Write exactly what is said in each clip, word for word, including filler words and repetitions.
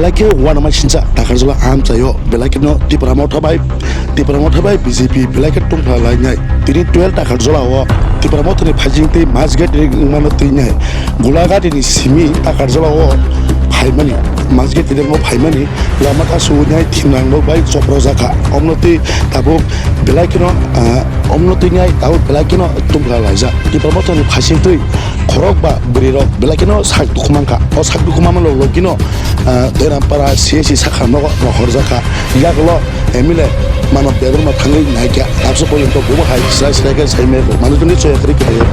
Belai khe uanama sincha Takarjala amchaio belai kheno Tipra Motha bai, Tipra Motha bai B J P belai khe tongpha lainai. Tini twelve Takarjala o Tipra Motha ni phaising tei Masgate ring wngmano twinai. Gulagati ni simi Takarjala o phaimani, Masgate ring o phaimani lama kasu nai thimrang rok bai chopro jakha. Omno twi tabuk belai kheno, ah, omno twinai tabuk belai kheno tongpha laijak. Tipra Motha ni phaising twi khorok ba bwrwi rok belai kheno sak dukhu mankha. O sak dukhu manma lok lok gino, ah, Doiram para C S C sakha nogo rohorjakha. Yagulo M L A Manob Debbarma thangwi naikha. Abso porjonto bobo hai slai slai khe saimaya kho. Manwi tongwi choya kwrwi khlaiya.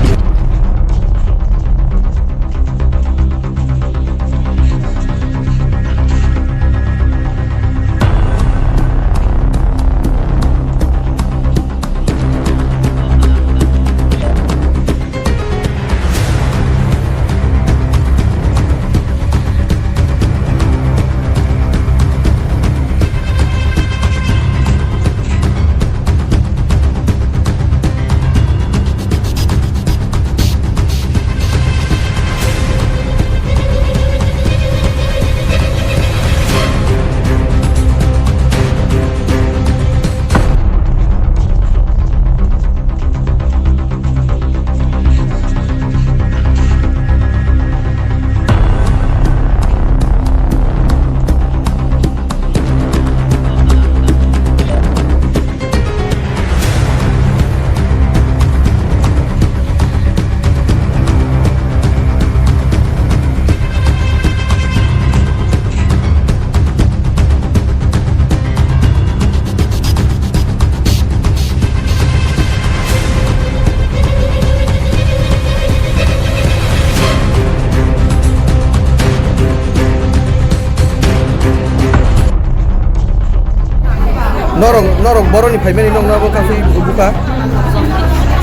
Norok, norok boroni phaimani nokno abo kasui buka?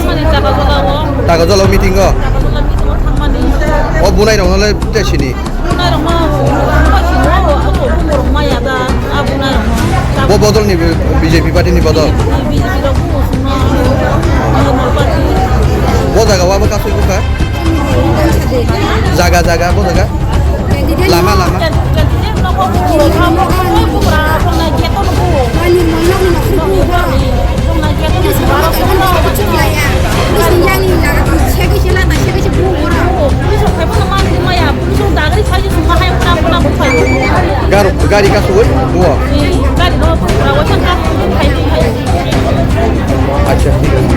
Mane Takarjala o. Takarjala o meeting o? Takarjala meeting o thangmani. O bunai rokno le tei sini? Bunai rokno, bunai rokno, abo bunai rokno maya da, a bunai rokno. Bo bodol ni B J P party ni bodol? B J P rok bu sungno, normal party. Bo jaga o abo kasui buka? Jaga, jaga, bo jaga? Lama, lama. Garo, gari kasugwi buo. Acha, thik ase.